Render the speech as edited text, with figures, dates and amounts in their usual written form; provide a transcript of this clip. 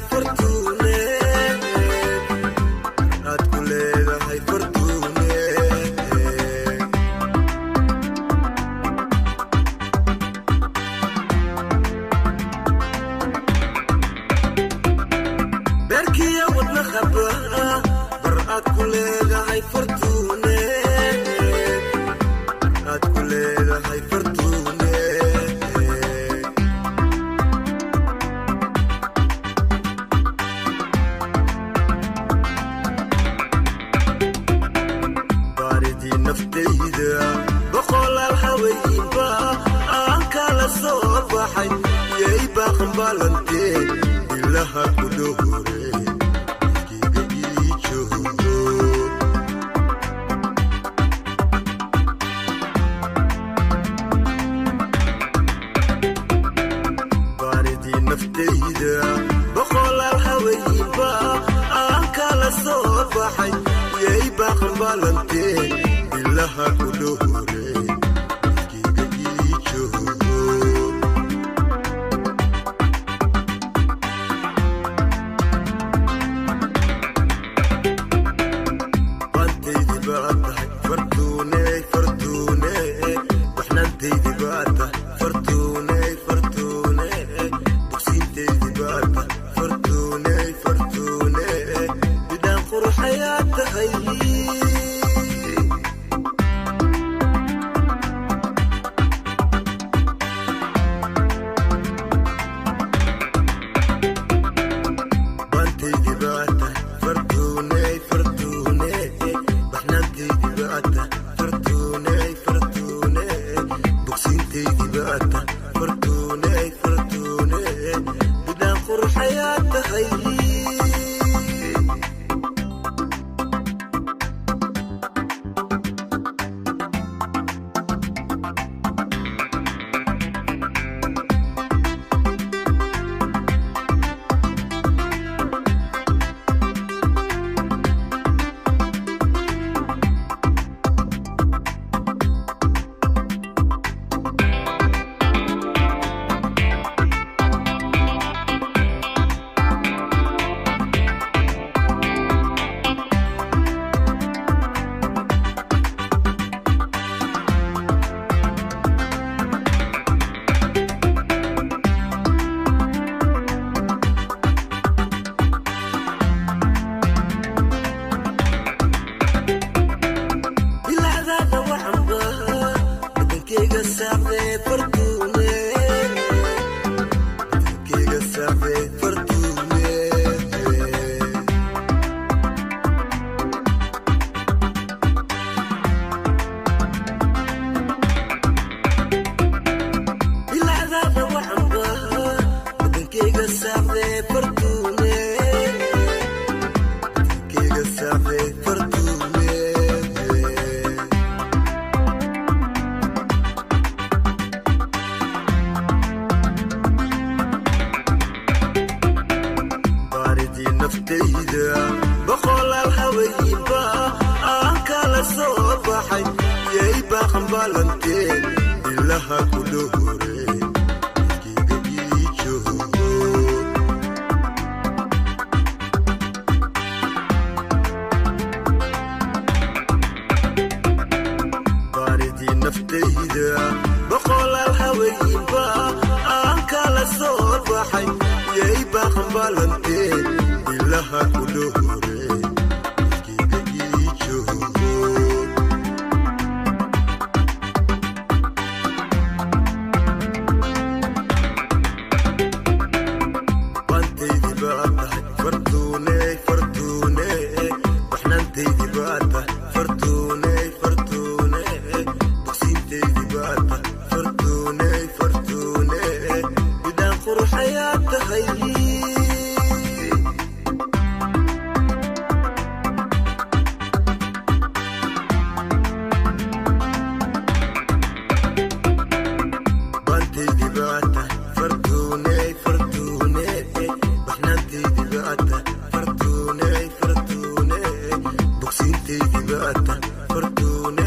Fartuune, aad ku leedahay fartuune. Beerkiya wadna qaba bar aad ku leedahay fartuune, aad ku leedahay fartuune. Baaridii naftayda boqolaal haweenba aan kala soo baxay, yay baaqan baalantee ilaha ku dhohure midkiiga ii joogo. Baaridii naftayda boqolaal haweenba aan kala soo baxay, yay baaqan baalantee ilaha ku dhohure midkiiga ii joogo. Bantaydi baad tahay fartuune, fartuune, baxnaantaydi baad tahay fartuune, fartuune, bogsiintaydi baad tahay fartuune, fartuune, bidhaan qurxayaa tahay. Bantaydi baad tahay fartuune, fartuune, baxnaantaydi baad tahay fartuune, fartuune, bogsiintaydi baad tahay fartuune, fartuune, bidhaan qurxayaa tahay. Bilacdaada waxanba badankeyga saacdee fartuune, badankeyga saacdee fartuune. Bilacdaada waxanba badankeyga saacdee fartuune, badankeyga saacdee fartuune. Baaridii naftayda boqolaal haweenba aan kala soo baxay, yay baaqan baalantee ilaha ku dhohure midkiiga ii joogo. Baaridii naftayda boqolaal haweenba aan kala soo baxay, yay baaqan baalantee ilaha ku dhohure midkiiga ii joogo. Bantaydi baad tahay fartuune, fartuune, baxnaantaydi baad tahay fartuune, fartuune, bogsiintaydi baad tahay fartuune, fartuune, bidhaan qurxayaa tahay. Bantaydi baad tahay fartuune, fartuune, baxnaantaydi baad tahay fartuune, fartuune, bogsiintaydi baad tahay fartuune.